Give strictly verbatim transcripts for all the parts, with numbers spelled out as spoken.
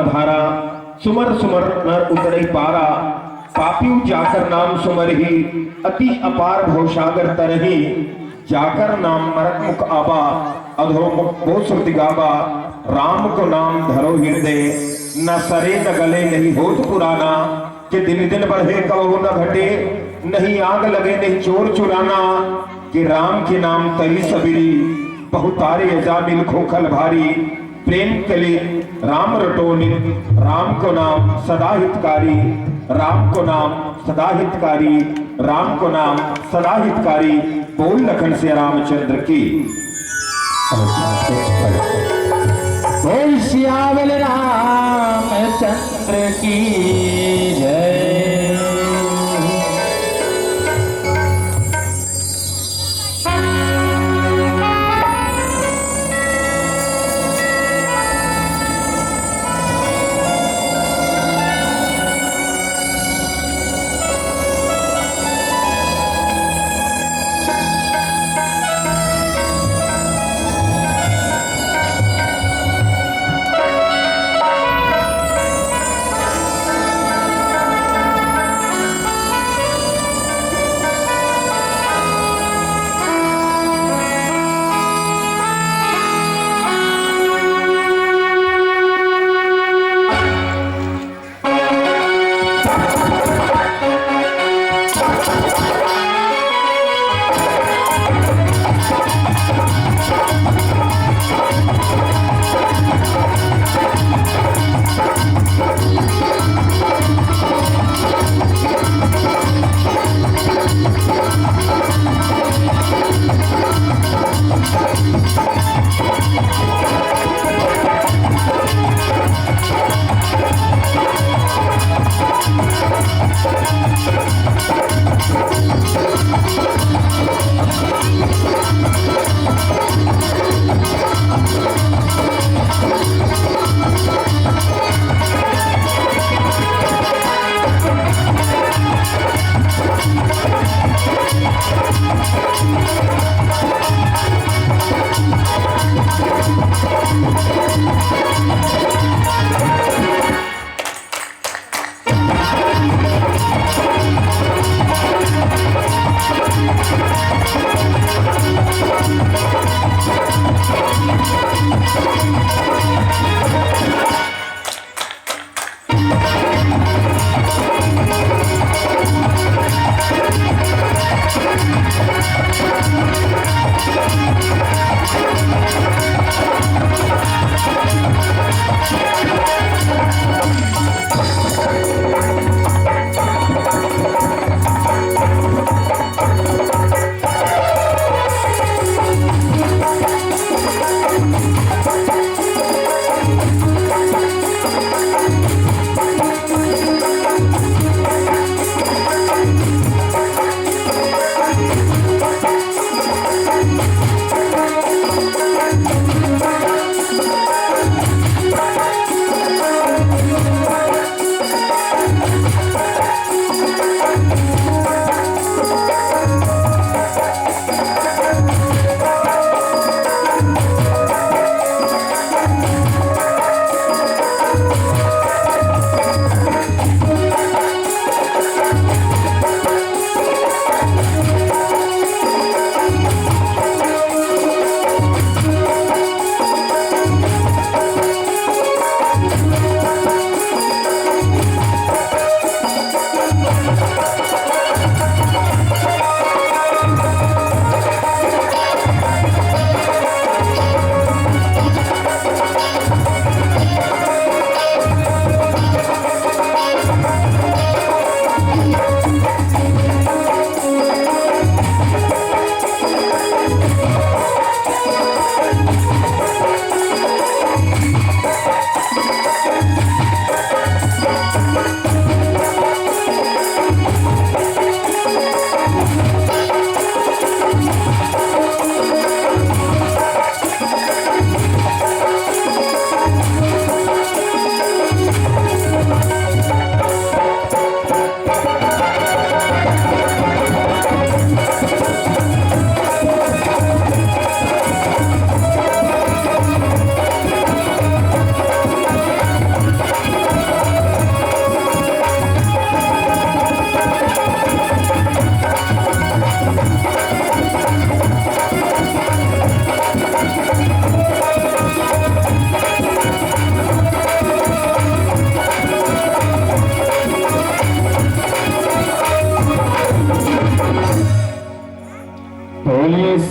धारा, सुमर सुमर नर उतरहि पारा। पापी जाकर नाम सुमरही, अति अपार भवसागर तरही। जाकर नाम मरत मुख आबा, अधो मुख बो सुरति गाबा। राम को नाम धरो हृदय, न सरे न गले नहीं होत पुराना। कि दिन दिन बढ़े कबहु न घटे, नहीं आग लगे नहीं चोर चुराना। कि राम के नाम तरी सबेरी, बहुतारे अजामिल खोखल भारी। प्रेम कले राम रटो नित, राम को नाम सदा हितकारी। राम को नाम सदा हितकारी, राम को नाम सदा हितकारी। बोल लखन सिया रामचंद्र की। बोल सियावर रामचंद्र की जय।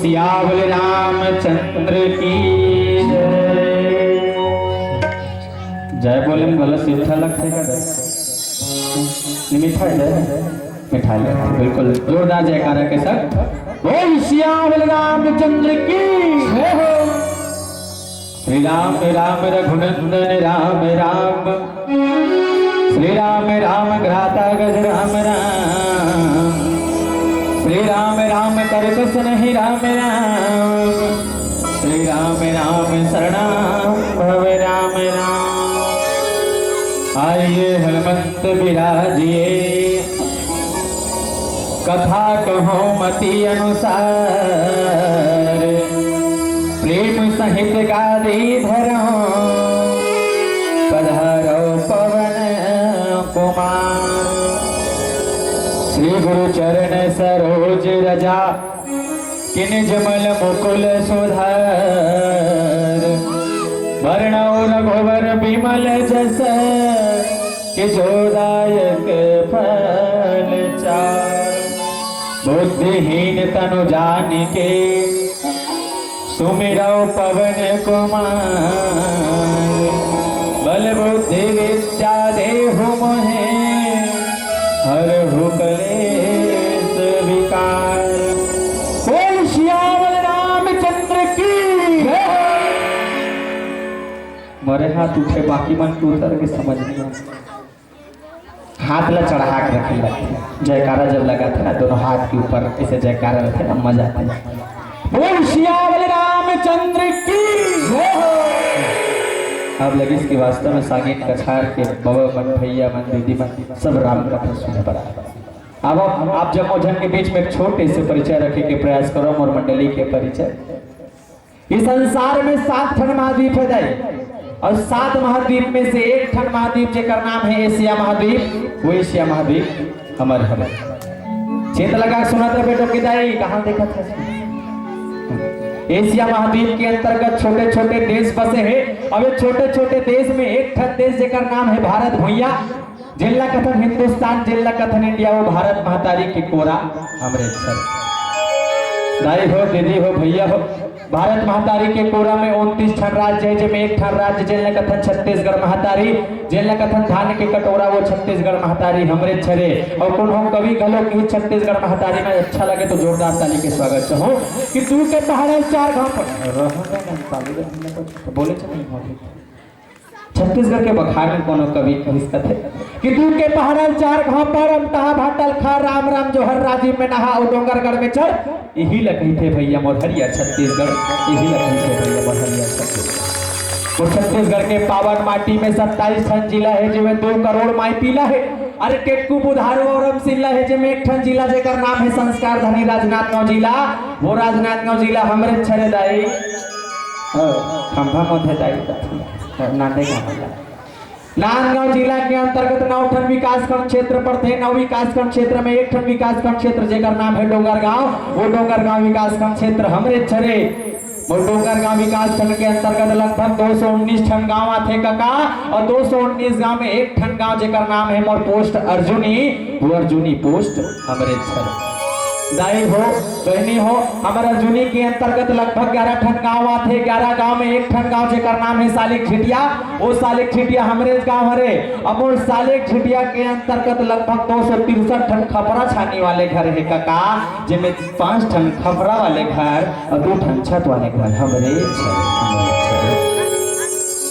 सियावर रामचंद्र की जय। जय बोले में गलत मीठा लगथे का? नहीं, मीठा है, जय मीठा ले, बिल्कुल जोरदार जयकारा के साथ। बोल सियावर रामचंद्र की जय हो। श्री राम राम रघुनंदन राम राम। श्री राम राम घ्राता गज राम राम। श्री राम राम करकस नहीं राम राम। श्री राम राम शरणाम भव राम राम। आइए हनुमंत विराजिए। कथा कहो मति अनुसार। प्रेम सहित गादी धरो। पधारो पवन कुमार। श्री गुरु चरण सरोज रजा। किन जमल मुकुल सुधार। वरणौ रघुवर विमल जस। कि जो दायक फल चार। बुद्धिहीन तनु जानिके। सुमिरौ पवन कुमार। बल बुद्धि विद्या देहु मोहे। हरहु कलेश विकार। बोल सियावर रामचंद्र की जय। मोरे हाथ उठे, बाकी मन के उतर के समझ नहीं आए। हाथ ला चढ़ा के रखे लगथे। जयकारा जब लगाथे ना, दोनों हाथ के ऊपर ऐसे जयकारा रखे ना, मजा आता है। बोल सियावर रामचंद्र की जय हो। अब लगिस कि वास्तव में सागिन कछार के बबा मन, भैया मन, दीदी मन, सब राम कथा सुने बर आए। अब आप, आप जम्मो झन के बीच में एक छोटे से परिचय रखे के प्रयास करो, मोर मंडली के परिचय। इस संसार में सात ठन महाद्वीप है दाई, और सात महाद्वीप में से एक ठन महाद्वीप जेकर नाम है एशिया महाद्वीप, वो एशिया महाद्वीप हमर हरे। चेत लगा सुनत रहे बेटो कि दाई कहाँ देखत है। एशिया महाद्वीप के अंतर्गत छोटे छोटे देश बसे हैं। अब ये छोटे छोटे देश में एक ठन देश जेकर नाम है भारत भुइया, जेला कथन हिंदुस्तान, जेला कथन इंडिया, वो भारत महतारी के कोरा हमरे छर। दाई हो, दीदी हो, भैया हो, भारत महतारी के कोरा में उनतीस ठन राज्य है, जेमे एक ठन राज्य जेला कथन छत्तीसगढ़ महतारी, जेला कथन धान के कटोरा, वो छत्तीसगढ़ महतारी हमरे छरे। और कोनो कवि घलो कि छत्तीसगढ़ महतारी में अच्छा लगे तो जोरदार ताली के स्वागत चाहूँ कि दू के पहाड़ चार घाम पर बोले चल नहीं हो। छत्तीसगढ़ के बखार में कोनो कवि कहिस कथे कि दू के पहाड़ल चार घाव पर, अमतहा भाटल खा, राम राम जोहर राजिम में नहा, अउ डोंगरगढ़ में चढ़, इही ल कहिथे भैया मोर हरिया छत्तीसगढ़, इही ल कहिथे भैया मोर हरिया छत्तीसगढ़। वो छत्तीसगढ़ के पावन माटी में सत्ताईस ठन जिला है, जेमे दो करोड़ माई पीला है। अरे टेक्कू बुधारू और अमसिल्ला है, जेमे एक ठन जिला जेकर नाम है संस्कार धनी राजनांदगांव जिला। वो राजनांदगांव जिला हमरे छरे दाई, हाँ, खंभा मोथे दाई, नांदे का नांदगांव जिला के अंतर्गत नौ ठन विकासखंड क्षेत्र पड़थे। नौ विकासखंड क्षेत्र में एक ठन विकासखंड क्षेत्र जेकर नाम है डोंगरगांव, वो डोंगरगांव विकासखंड क्षेत्र हमरे छरे। वो डोंगरगांव विकासखंड के अंतर्गत लगभग दो सौ उन्नीस ठन गांव आथे कका, और दो सौ उन्नीस गांव में एक ठन गांव जेकर नाम है मोर पोस्ट अर्जुनी, वो अर्जुनी पोस्ट हमरे छरे। दाई हो, बहनी हो, हमर अर्जुनी के अंतर्गत लगभग ग्यारह ठन गांव आथे। ग्यारह गांव में एक ठन गांव जेकर नाम है सालिक झिटिया, वो सालिक झिटिया हमरे गांव हरे। अब वो सालिक झिटिया के अंतर्गत लगभग दो सौ तिरसठ ठन खपरा छानी वाले घर है कका, जेमे पांच ठन खपरा वाले घर और दो ठन छत वाले घर हमरे छरे, हमरे छरे।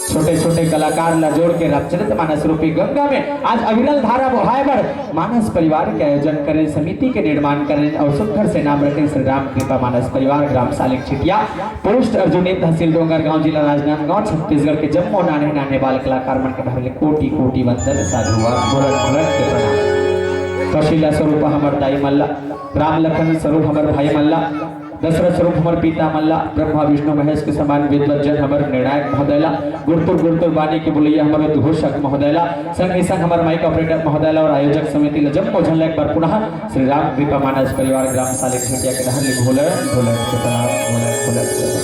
छोटे छोटे कलाकार ला जोड़ के रामचरित मानस रूपी गंगा में आज अविरल धारा बहाए बर मानस परिवार के आयोजन करें, समिति के निर्माण करें और सुंदर से नाम रखें श्री राम कृपा मानस परिवार, ग्राम सालिक छिटिया, पोस्ट अर्जुनी, तहसील डोंगरगांव, जिला राजनांदगांव, छत्तीसगढ़ के जम्मो नान्हे नान्हे बाल कलाकार मन के डहर ले कोटि कोटि वंदन, साधुवाद, घुलट घुलट के प्रणाम। कौशिला स्वरूप हमर दाई मल्ला, राम लखन स्वरूप हमर भाई मल्ला, दशरथ स्वरूप हमर पिता मन ला, ब्रह्मा विष्णु महेश के समान विद्वत जन हमर निर्णायक महोदय ला, गुरतुर गुरतुर बानी के बुलैया हमर उद्घोषक महोदय ला, संग ही संग हमर माइक ऑपरेटर महोदय ला और आयोजक समिति ला, जम्मो झन ला एक बार पुनः श्री राम कृपा मानस परिवार ग्राम सालिक झिटिया के डहर ले घोलर घोलर के प्रणाम, घोलर घोलर के प्रणाम।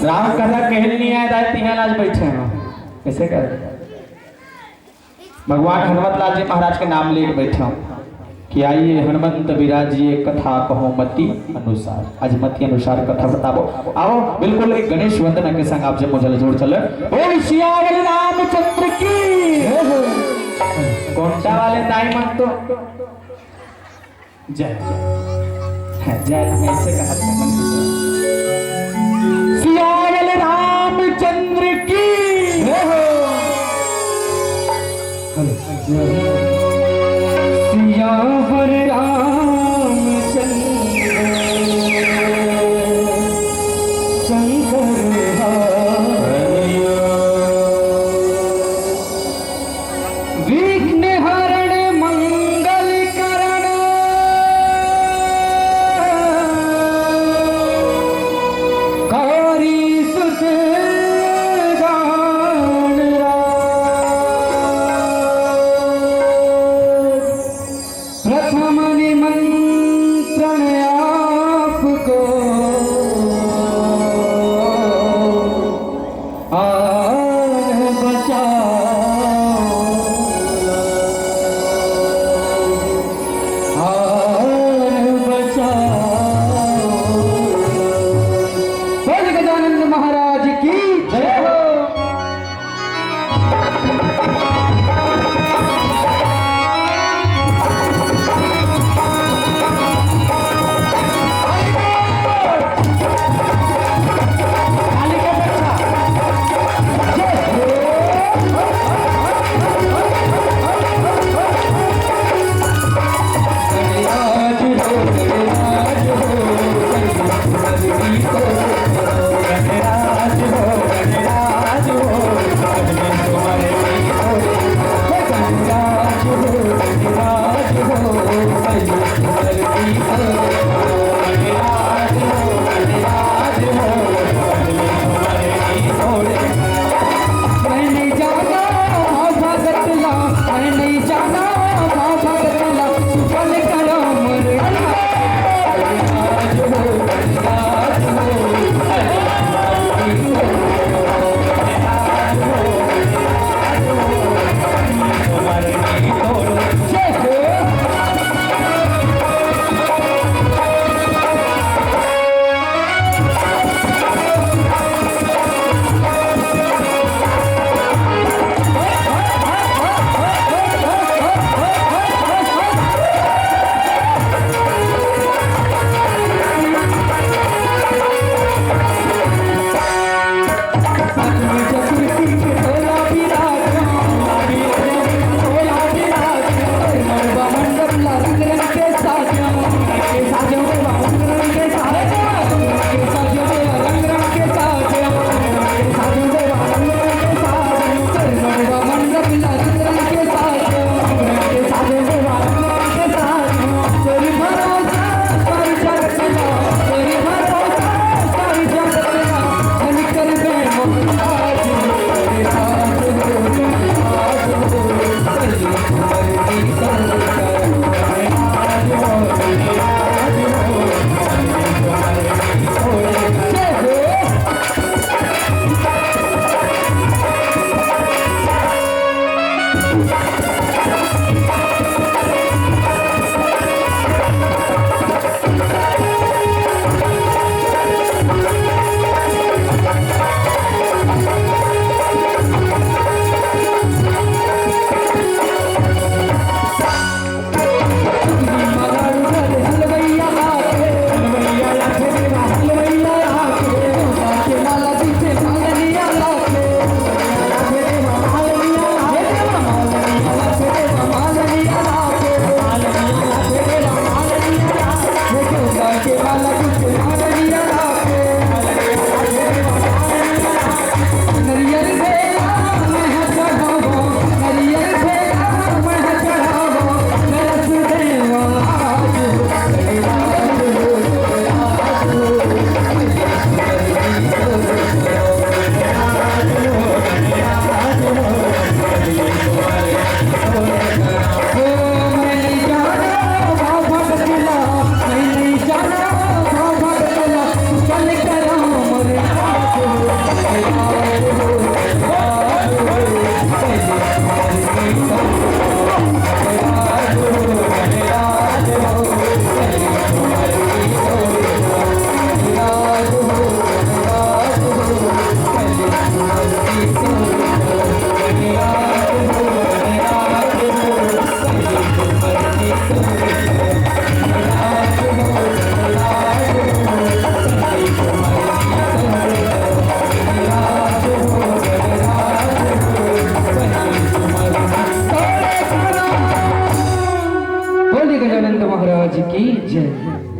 राम कथा कहल नहीं आए दाई, तिहां आज बैठे हो, कैसे कर भगवान हनुमत लाल जी महाराज के नाम लेके बैठे हो। कि आइए हनुमंत विराजिए कथा कहूँ मति अनुसार। आज मति अनुसार कथा बताबो। आओ, बिल्कुल एक गणेश वंदना के संग आप जम्मो झन जोर चले। बोल सियावर रामचंद्र की। गोंडा वाले दाई मन तो जय। हाँ, जय। मैं ऐसे कहा था। सियावर रामचंद्र की। सियावर रामचंद्र शंकर हरिया। विघ्न हरण मंगल करण गौरी सुत गान राज। प्रथम निमंत्रण आपको आन बचाओ, आन बचाओ। बोल गजानंद महाराज की जय हो।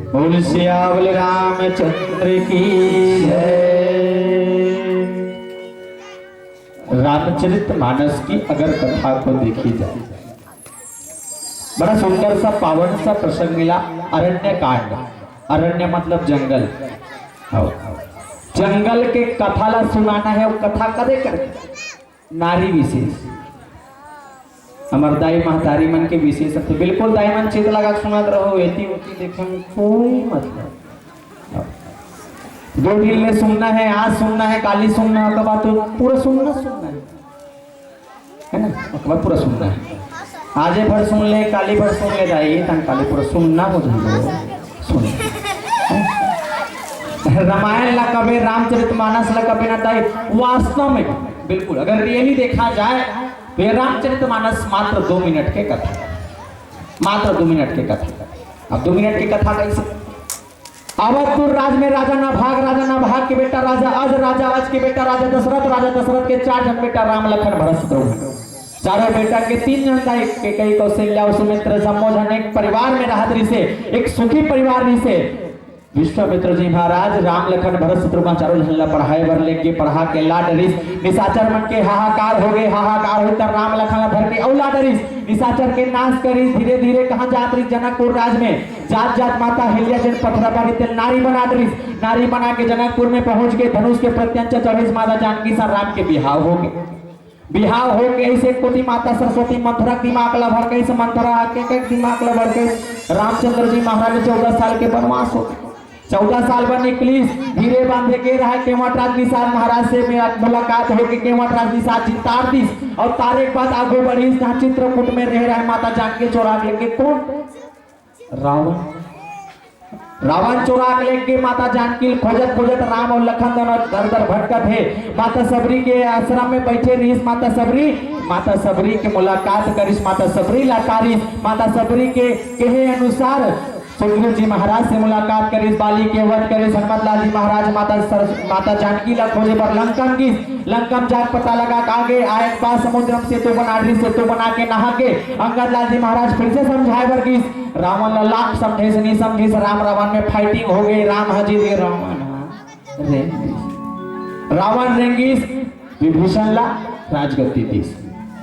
बोल सियावर रामचंद्र की जय। रामचरित मानस की अगर कथा को देखी जाए, बड़ा सुंदर सा पावन सा प्रसंग मिला। अरण्य कांड, अरण्य मतलब जंगल। हाँ। जंगल के कथा ला सुनाना है, वो कथा कदे करके नारी विशेष, हमर दाई महतारी मन के विशेष रथे। बिल्कुल दाई मन चित लगा के सुनत रहो, एती ओती देखे में कोई मतलब। दो दिन ले सुनना है, आज सुनना है, काली सुनना है, ओकर बाद तो पूरा सुनना, सुनना है, है ना? ओकर बाद पूरा सुनना है। आजे भर सुन ले, काली भर सुन ले दाई, तन काली पूरा सुनना हो जाए। सुन। रामायण ला कबे, रामचरित मानस ला कबे ना दाई, वास्तव में बिल्कुल अगर रियली देखा जाए तो ये रामचरित मानस मात्र दो मिनट के कथा, मात्र दो मिनट के कथा। अब दो मिनट की कथा कैसे? अवधपुर राज में राजा नभाग, राजा नभाग के बेटा राजा अज, राजा अज के बेटा राजा दशरथ, राजा दशरथ के चार झन बेटा राम, लखन, भरत, शत्रुघ्न। चारों बेटा के तीन झन दाई, कैकेयी, कौशल्या और सुमित्र, जम्मो झन एक परिवार में रहत रिसे, एक सुखी परिवार रिसे। विश्वामित्र जी महाराज राम, लखन, भरत, शत्रुघ्न चारों झन ला पढ़ाए बर लेके पढ़ा के ला डरिस। निशाचर मन के हाहाकार हो गए, हाहाकार होई त राम, लखन ला धर के अउ ला डरिस। निशाचर के नाश करिस। धीरे धीरे कहाँ जात रिस? जनकपुर राज में। जात जात माता अहिल्या जेन पथरा पर तेल नारी बना डरिस। नारी बना के जनकपुर में पहुंच के धनुष के प्रत्यंचा चढ़िस। माता जानकी सा राम के बिहाव हो गए। बिहाव हो के ऐसे कोती माता सरस्वती मंथरा के दिमाग ला भर के, ऐसे मंथरा के, के दिमाग ला भर के रामचंद्र जी महाराज चौदह साल के वनवास हो गए। चौदह साल बर निकलिस, धीरे बांधे के रहा केवट राज निषाद महाराज से मेरा मुलाकात हो के केवट राज निषाद जी तार दिस और तारे के बाद आगू बढ़िस, जहाँ चित्रकूट में रह रहे माता जानकी चोरा के लेके कौन? रावण। रावण चोरा के लेके माता जानकी ल खोजत खोजत राम और लखन दोनों दर दर भटकत हे। माता सबरी के आश्रम में बैठे रहिस। माता सबरी, माता सबरी के मुलाकात करिस, माता सबरी ला तारिस। माता सबरी के कहे अनुसार सुग्रीव जी महाराज से मुलाकात करिस, बाली के वध करिस। हनुमत लाल जी महाराज माता सर-, माता जानकी ला खोजे बर लंका म गिस। लंका म जाके पता लगा के आगे आए के बाद समुद्र में सेतु बना रहिस, सेतु बना के नहा के अंगद लाल जी महाराज फिर से समझाए बर गिस। रावण ला लाख समझे से नहीं समझिस, राम रावण में फाइटिंग हो गई, राम ह जीत गए, रावण ह रेंग दिस। रावण रेंगिस, विभीषण ला राजगद्दी दिस।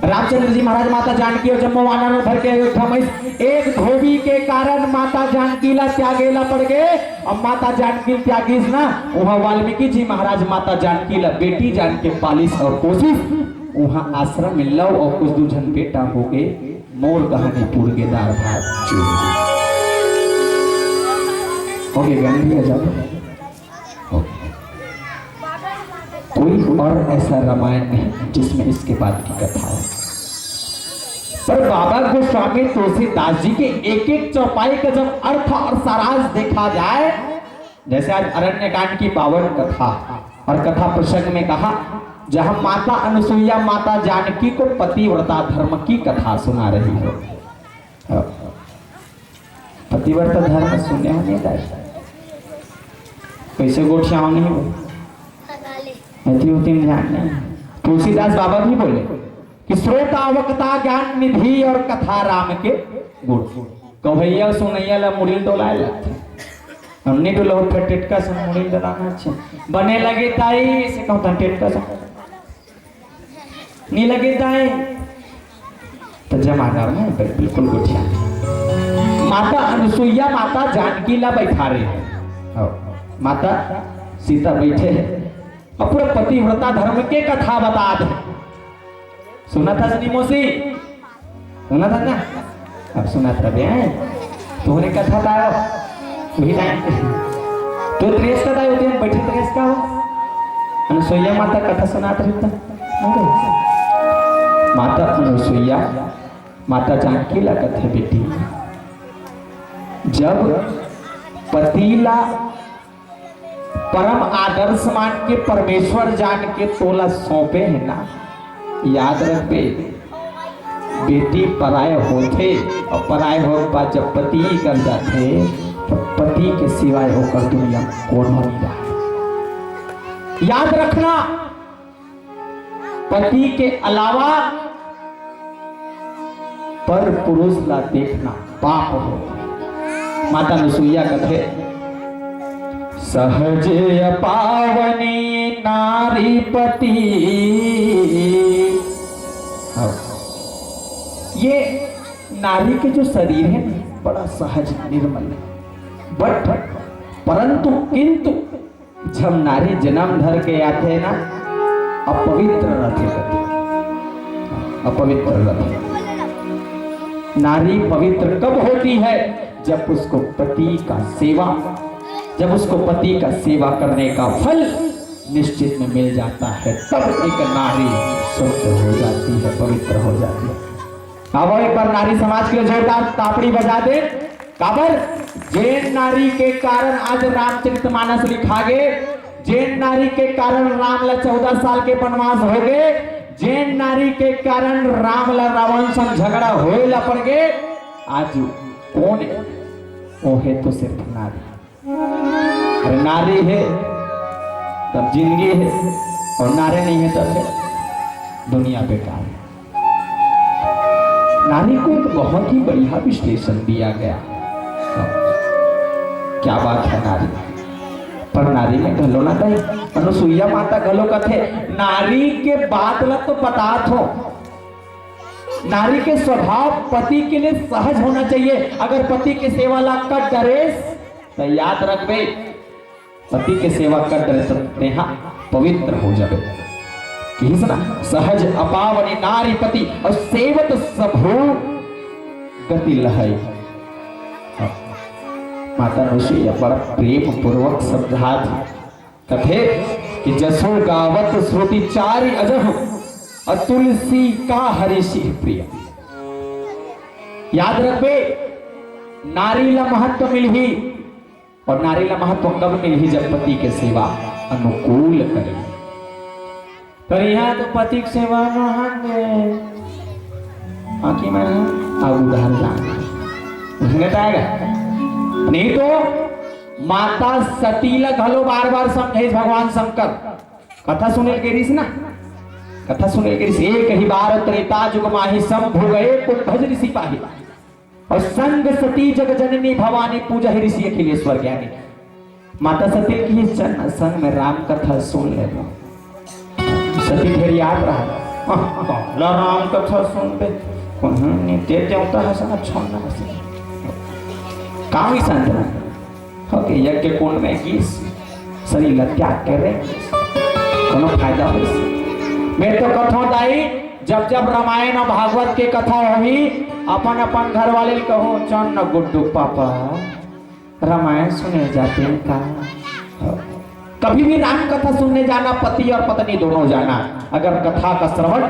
रामचंद्र जी महाराज माता जानकी और जम्मो वानर धर के अयोध्या में आइस। एक धोबी के कारण माता जानकी ला त्यागे ला पड़ गए। अब माता जानकी ल त्यागिस ना, वहाँ वाल्मीकि जी महाराज माता जानकी ला बेटी जान के पालिस और पोसिस। वहाँ आश्रम में लव और कुछ दू झन बेटा हो गए। मोर कहानी पूर के दार भात चूर। ओके, गांधी आ जाओ। ओके। कोई और ऐसा रामायण नहीं जिसमें इसके बाद की कथा हो। पर बाबा गोस्वामी तुलसीदास जी के एक एक चौपाई का जब अर्थ और सारांश देखा जाए, जैसे आज अरण्य कांड की पावन कथा और कथा प्रसंग में कहा, जहां माता अनुसुईया माता जानकी को पतिव्रता धर्म की कथा सुना रही हो। पतिव्रता धर्म सुने हो नहीं दाई? कैसे गोठियाओ नहीं हो? अति उत्तम ध्यान नहीं। तुलसीदास बाबा भी बोले कि श्रोता वक्ता ज्ञान निधि और कथा राम के गुण। कवैया सुनैया ला मुड़ी डोलाए लगथे। हम नहीं डोलो, फिर टिटका से मुड़ी डोलाना अच्छा। बने लगे ताई, इसे कहता टिटका से। नहीं लगे ताई। तो जमाना में बिल्कुल गोठिया। माता अनुसुईया माता जानकी ला बैठा रहे हैं। हाँ, माता सीता बैठे हैं। अब पूरा पतिव्रता धर्म के कथा बता दे। सुना था सनी मौसी? सुना था ना? अब सुना था बे, हैं? तूने कथा बताया, वही टाइम पे। तो ड्रेस का था, उधर बैठे ड्रेस का हो। अनुसुईया माता कथा सुनात रही था। अरे। माता अनुसुईया, माता जानकी ला कथे बेटी। जब पति ला परम आदर्श मान के परमेश्वर जान के तोला सौंपे है ना, याद रखबे, बेटी पराय होथे और पराय होए के बाद जब पति कर जाथे, तो पति के सिवाय ओकर दुनिया कोनो नहीं रहे। याद रखना, पति के अलावा पर पुरुष ला देखना पाप होथे। माता अनुसुईया कथे, सहज अपावनी नारी पति। हाँ। ये नारी के जो शरीर है ना, बड़ा सहज निर्मल है, बट परंतु किंतु जब नारी जन्म धर के आथे ना, अपवित्र रथे, अपवित्र रथे। नारी पवित्र कब होती है? जब उसको पति का सेवा, जब उसको पति का सेवा करने का फल निश्चित में मिल जाता है, तब एक नारी शुद्ध हो जाती है, पवित्र हो जाती है। अब एक बार नारी समाज के लिए जोरदार तापड़ी बजा दे। काबर? जेन नारी के कारण आज रामचरितमानस लिखा गे, जेन नारी के कारण राम ला चौदह साल के वनवास हो गे, जेन नारी के कारण राम ला रावण संग झगड़ा होए ला पड़ गे, आज कौन है? वो है तो सिर्फ नारी। अरे नारी है तब जिंदगी है, और नारी नहीं है तब है दुनिया बेकार है। नारी को एक बहुत ही बढ़िया विश्लेषण दिया गया। क्या बात है नारी, पर नारी में घलो ना दई। अनुसुईया माता घलो कथे, नारी के बात ला तो बतात हो, नारी के स्वभाव पति के लिए सहज होना चाहिए। अगर पति के सेवा ला कर डरेस, तो याद रखबे, पति के सेवा कर डरे तो तेहा पवित्र हो जाबे। किहिस ना, सहज अपावनी नारी पति और सेवत सबहु गति लहई। हाँ। माता अनुसुईया बड़ा प्रेम पूर्वक समझात कथे कि जसु गावत श्रुति चारि अजहु, और तुलसी का हरि सिय प्रिय। याद रखबे, नारी ला महत्व मिलही, और नारी ला महत्व कब मिलही? जब पति के सेवा अनुकूल करे। पर यहाँ तो पति के सेवा महंगे, बाकी मैं अब उधार जाना महंगा आएगा। नहीं तो माता सती ला घलो बार बार समझाइस भगवान शंकर। कथा सुने ल गे रिहिस ना, कथा सुने ल गे रिहिस। एक ही बार त्रेता जुग माही शंभु गए कुंभज ऋषि पाही। और संग सती जग जननी भवानी पूजा ही ऋषि अखिलेश्वर ज्ञानी। माता सती की चरण संग में राम कथा सुन ले। सती फिर याद रहा, "हाँ, काला राम कथा सुन पे, कौन नित्य देवता है सब छोड़ना बस।" काम ही संत ना। ओके, यज्ञ कुंड में गिस, शरीर ला त्याग के रे, कोनो फायदा होइस? मैं तो कथों दाई, जब जब रामायण और भागवत के कथा होही, अपन अपन घर वाले ल कहो, "चल न गुड्डू पापा, रामायण सुने जाते हैं का?" कभी भी राम कथा सुनने जाना, पति और पत्नी दोनों जाना, अगर कथा का श्रवण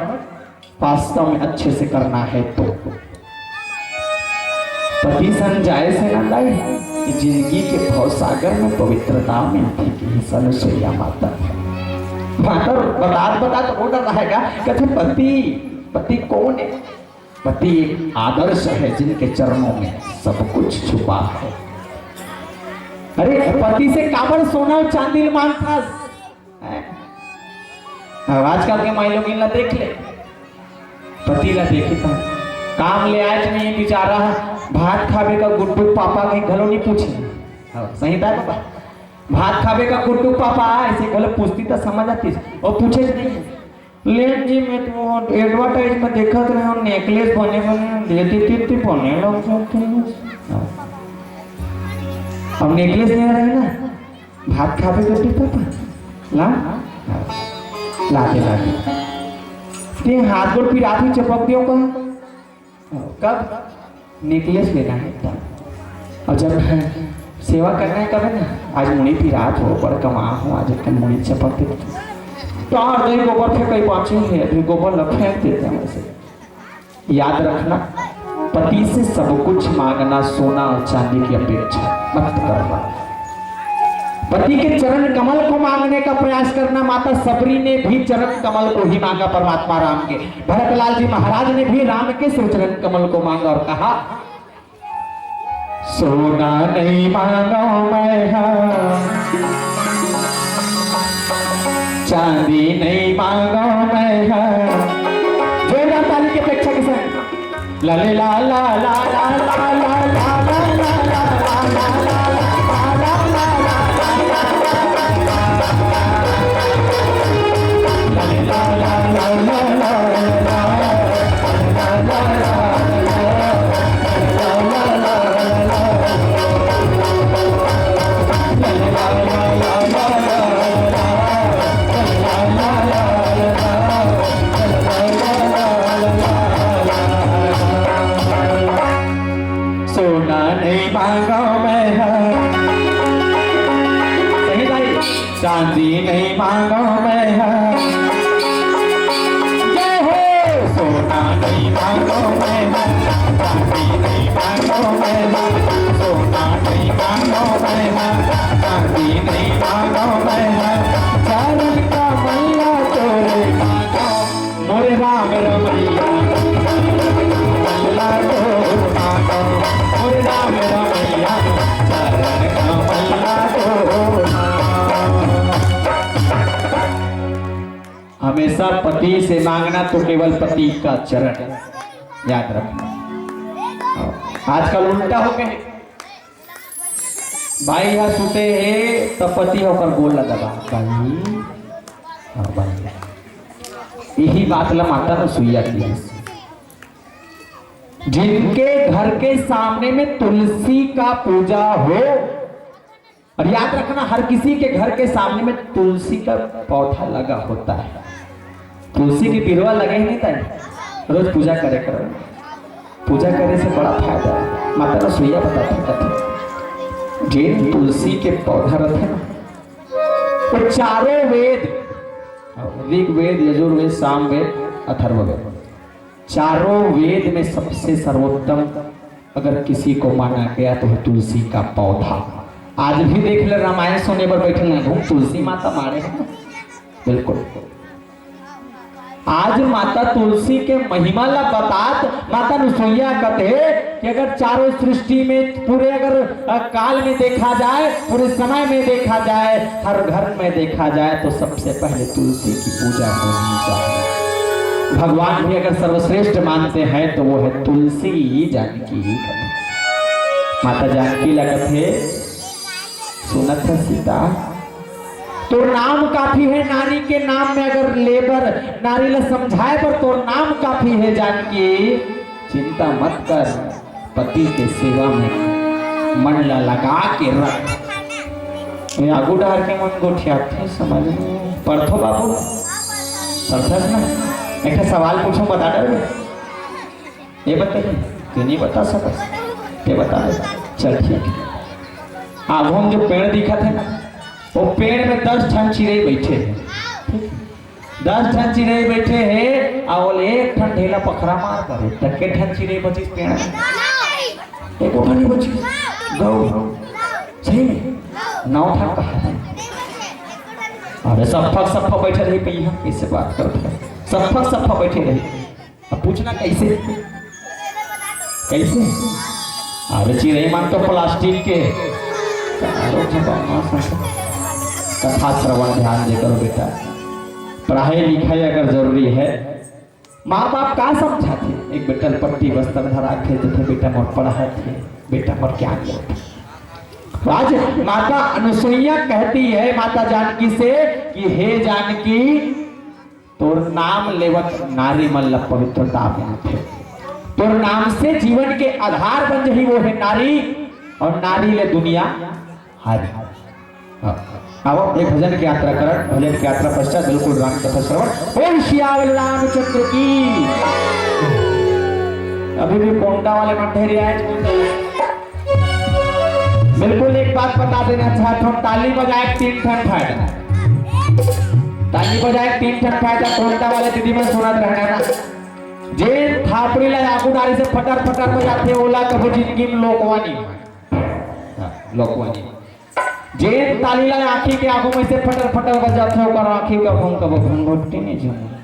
वास्तव में अच्छे से करना है तो पति संग जाए से ना लाए, जिंदगी के भव सागर में पवित्रता मिलती की अनुसुईया माता। माता बतात बतात रो डर रहेगा, कहते, "पति, पति कौन है?" पति एक आदर्श है जिनके चरणों में सब कुछ छुपा है। अरे पति से काबर सोना और चांदी मांगता? हैं? अब आजकल के माई लोग इनला देख ले, पति ला देखी तो काम ले आए कि नहीं बेचारा, भात खाबे का गुड्डू पापा कहीं घलो नहीं पूछे। हाँ, सही था बाबा, भात खाबे का गुड्डू पापा ऐसे घलो पूछती तो समझ आती, वो पूछे नहीं। लेट जी, मैं तो एडवर्टाइज में देखत रहे हूँ, नेकलेस बने बने दे देती थी, बने लग जाते हैं। अब नेकलेस नहीं रहे ना, भात खाबे करते पापा, ला, ला दे, ला दे। ते हाथ गोड़ पिरात हुई चपक दियो का? कब? नेकलेस लेना है तब। और जब सेवा करना है कब है ना, आज मुड़ी पिरात हो, बड़ कमा हो, आज एक मुड़ी चपक दे। तो और दही गोबर फेंक कहीं पहुंचे है, अभी गोबर ला फेंक देते हैं वैसे। याद रखना, पति से सब कुछ मांगना, सोना और चांदी की अपेक्षा मत करना। पति के चरण कमल को मांगने का प्रयास करना। माता सबरी ने भी चरण कमल को ही मांगा परमात्मा राम के। भरतलाल जी महाराज ने भी राम के श्री चरण कमल को मांगा और कहा, "सोना नहीं मांगो मैं हा, चांदी नहीं मांगो मैं हा।" जोरदार ताली की अपेक्षा के साथ। ला ले ला ला ला ला ला ला ला ला ला ला ला ला। चांदी नहीं मांगो मैं, जय हो। सोना नहीं मांगो मैं, चांदी नहीं मांगो मैं, सोना नहीं मांगो मैं, चांदी नहीं मांगो मैं, चरण कमल ला तोरे मांगो। मोरे राम रमैया, चरण कमल ला तोरे मांगो। मोरे राम रमैया, चरण कमल ला तोरे मांगो। हमेशा पति से मांगना तो केवल पति का चरण, याद रखना। आजकल उल्टा हो गए, भाई ह सुते हे त पति ह ओकर गोड़ ला दबा, भाई, हाँ भाई, यही बात ला माता अनसुईया की है। जिनके घर के सामने में तुलसी का पूजा हो, और याद रखना, हर किसी के घर के सामने में तुलसी का पौधा लगा होता है। तुलसी के पिरवा लगे ही नहीं था, रोज पूजा करे करो। पूजा करे से बड़ा फायदा है। माता अनसुईया बताती कथे, जे तुलसी के पौधा रहते ना, वो चारों वेद, ऋग्वेद, यजुर्वेद, सामवेद, अथर्ववेद, चारों वेद में सबसे सर्वोत्तम अगर किसी को माना गया तो है तुलसी का पौधा। आज भी देख ले, रामायण सुने बर बैठे ना, घूम तुलसी माता मारे हैं। बिल्कुल। आज माता तुलसी के महिमा ला बतात माता अनसुईया कथे कि अगर चारों सृष्टि में, पूरे अगर, अ, काल में देखा जाए, पूरे समय में देखा जाए, हर घर में देखा जाए, तो सबसे पहले तुलसी की पूजा होनी चाहिए। भगवान भी अगर सर्वश्रेष्ठ मानते हैं तो वो है तुलसी जानकी। माता जानकी ला कथे, सुनत है सीता, तोर नाम काफी है नारी के नाम में, अगर लेबर नारी ला समझाए बर तोर नाम काफी है जानकी, चिंता मत कर, पति के सेवा में मन ला लगा के रख। ये आगू डार के मन गोठियाथे, समझ में पड़थो बाबू, पड़थस ना? एक ठे सवाल पूछो, बता डर ये बता, तू नहीं बता सकत, ते बता दे। चल ठीक है। आगू में जो पेड़ दिखत है ना, वो पेड़ में दस ठन चिरई बैठे हैं। दस ठन चिरई बैठे हैं, और एक ठन ढेला पखरा मार करे, त के ठन चिरई बचिस पेड़ में? एको ठन नहीं बचिस। गौ। सही में? नौ ठन कहा था। अरे सफक सफक बैठे रही, कहीं हम कैसे बात करते हैं? सफक सफक बैठे रही। अब पूछना कैसे? कैसे? अरे चिरई मन तो प्लास्टिक के। अरे जब माँ संग कथा श्रवण ध्यान दे करो बेटा। पढ़ाई लिखाई अगर जरूरी है, माँ बाप का समझाथे? एक बेटा ल पट्टी बस्तर धरा के जथे, बेटा मोर पढ़ाथे, बेटा मोर ज्ञान लेथे। आज माता अनसुईया कहती है माता जानकी से कि हे जानकी, तोर नाम लेवत नारी मन ला पवित्रता मिलथे। तोर नाम से जीवन के आधार बन जही, वो है नारी, और नारी ले दुनिया हर। हाँ। आओ, एक भजन की यात्रा करन, भजन की यात्रा पश्चात बिल्कुल राम कथा श्रवण। बोल सियावर रामचंद्र की। अभी भी कोंडा वाले मन ढेर आए। बिल्कुल एक बात बता देना चाहत हूँ, ताली बजाए तीन ठन फायदा। ताली बजाए तीन ठन फायदा, कोंडा वाले दीदी मन सुनत रहना ना। जे थापड़ी ला आगू डारी से फटर फटर बजाथे, ओला कभू जिंदगी में लोकवा नहीं। हाँ, लोकवा नहीं। जे ताली ला आँखी के आगू में से फटर फटर बजाथे, ओकर आँखी का भूम कभू घुंघोटी नहीं जमे।